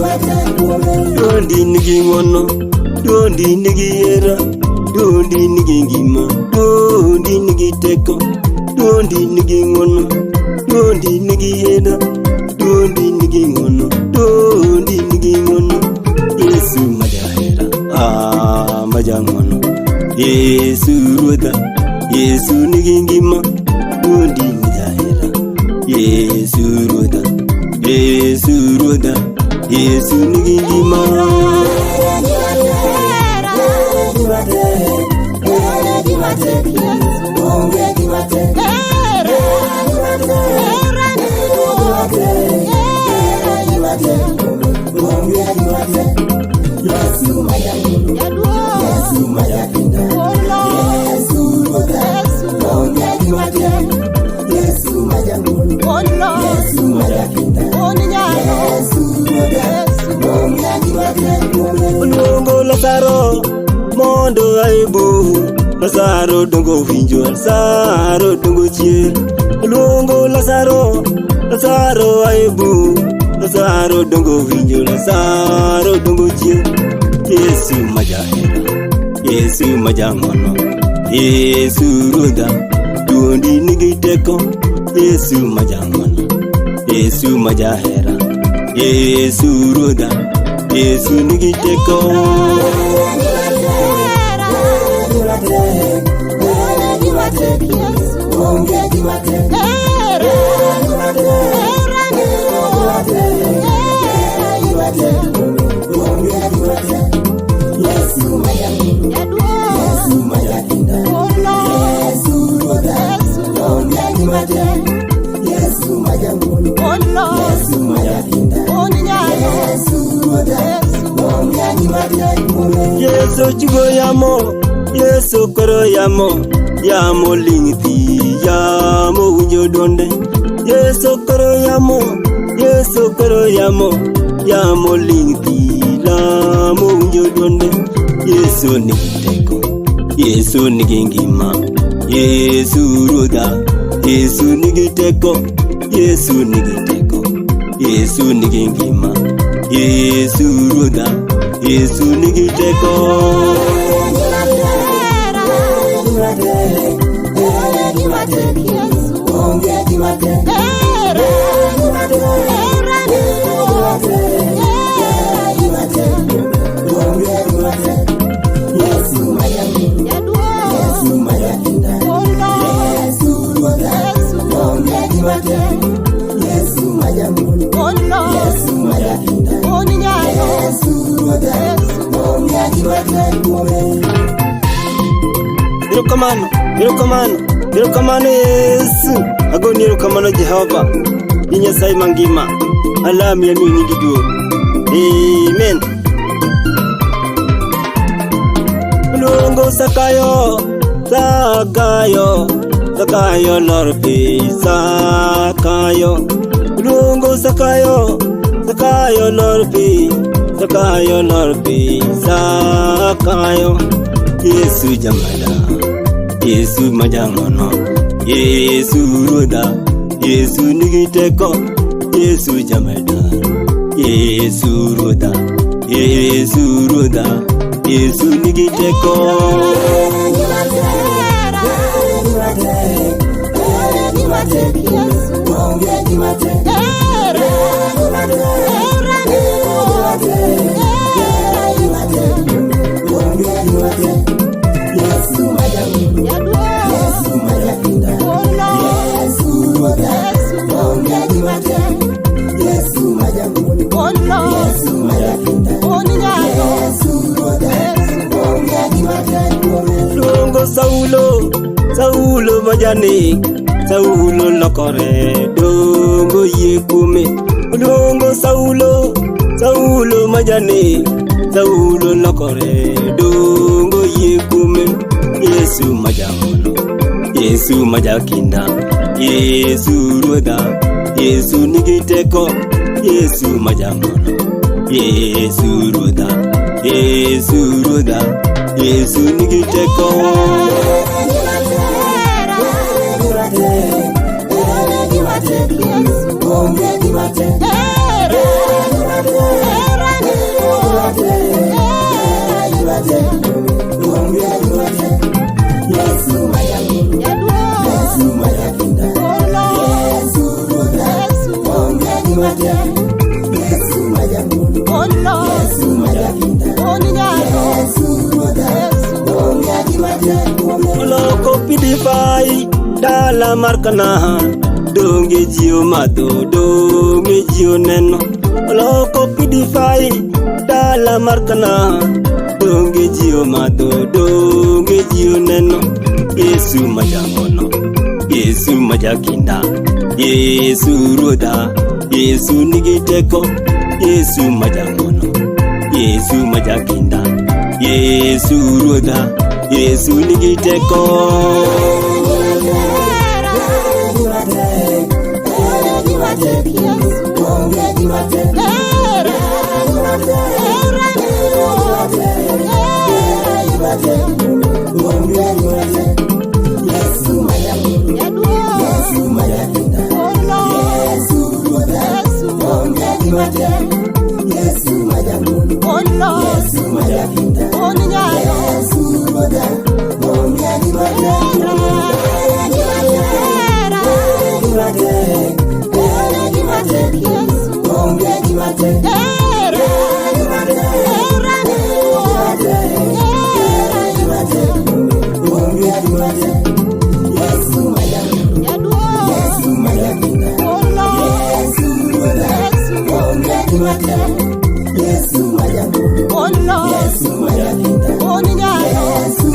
Duondi nigi ng'wono, duondi nigi hera, duondi nigi ngima, duondi nigi teko, duondi nigi ng'wono, duondi nigi hera, duondi nigi ng'wono, duondi nigi ng'wono. Yesu majahera, ah majang'wono, Yesu ruodha, Yesu nigi ngima, duondi majahera, Yesu ruodha, Yesu ruodha, Yesu nigi ngima. Oluongo Lazaro mondo aibu Lazaro dongo winjo Lazaro dongo chier Oluongo Lazaro Lazaro aibu Lazaro dongo winjo Lazaro dongo chier Yesu majahera Yesu majang'wono Yesu ruodha duondi nigi teko Yesu majang'wono Yesu majahera Yesu ruodha Yesu nigi teko Yesu chugo yamo Yesu koro yamo yamo ling' thi yamo winjo dwonde Yesu koro yamo Yesu koro yamo yamo ling' thi lamo winjo dwonde Yesu nigi teko Yesu nigi ngima Yesu ruodha Yesu nigi teko Yesu nigi teko Yesu nigi ngima Yesu ruodha Yesu nigi teko Erokamano, erokamano, erokamano Yesu. Agoni erokamano Jehova, in Nyasaye mangima. Alami amiyo nyingi duong'. Amen. Luongo Sakayo, Sakayo, Sakayo lor piny, Sakayo. Luongo Sakayo, Sakayo lor piny, Sakayo lor piny, Sakayo. Yesu jamada, Yesu majang'ono, Yesu ruodha, Yesu nigi teko, Yesu jamada, Yesu ruodha, Yesu ruodha, Yesu nigi teko. Luongo Saulo, Saulo majanek, Saulo lokore dongo yie kuome. Luongo Saulo, Saulo majanek, Saulo lokore dongo yie kuome. Yesu majang'wono, Yesu majakinda, Yesu ruodha, Yesu nigi teko, Yesu majang'wono, Yesu ruodha, Yesu ruodha, Yesu nigi teko. Onge gima tek. pi divai dala mar Kanaan, donge ji omadho, donge ji oneno. Oloko pi divai dala mar Kanaan, donge ji omadho, donge ji oneno. Yesu majang'wono, Yesu majakinda, Yesu ruodha, Yesu nigi teko, Yesu majang'wono, Yesu majakinda, Yesu ruodha, Yesu nigi teko. Hera. Gima tek, Yesu. Hera. Hera Hera. Jaduong'. Olo. Yesu. Olo. On nyalo. Hera. Hera. Gima tek, Yesu. Hera. Hera. Hera. Jaduong'. Olo. Yesu. Olo. On nyalo. Yesu.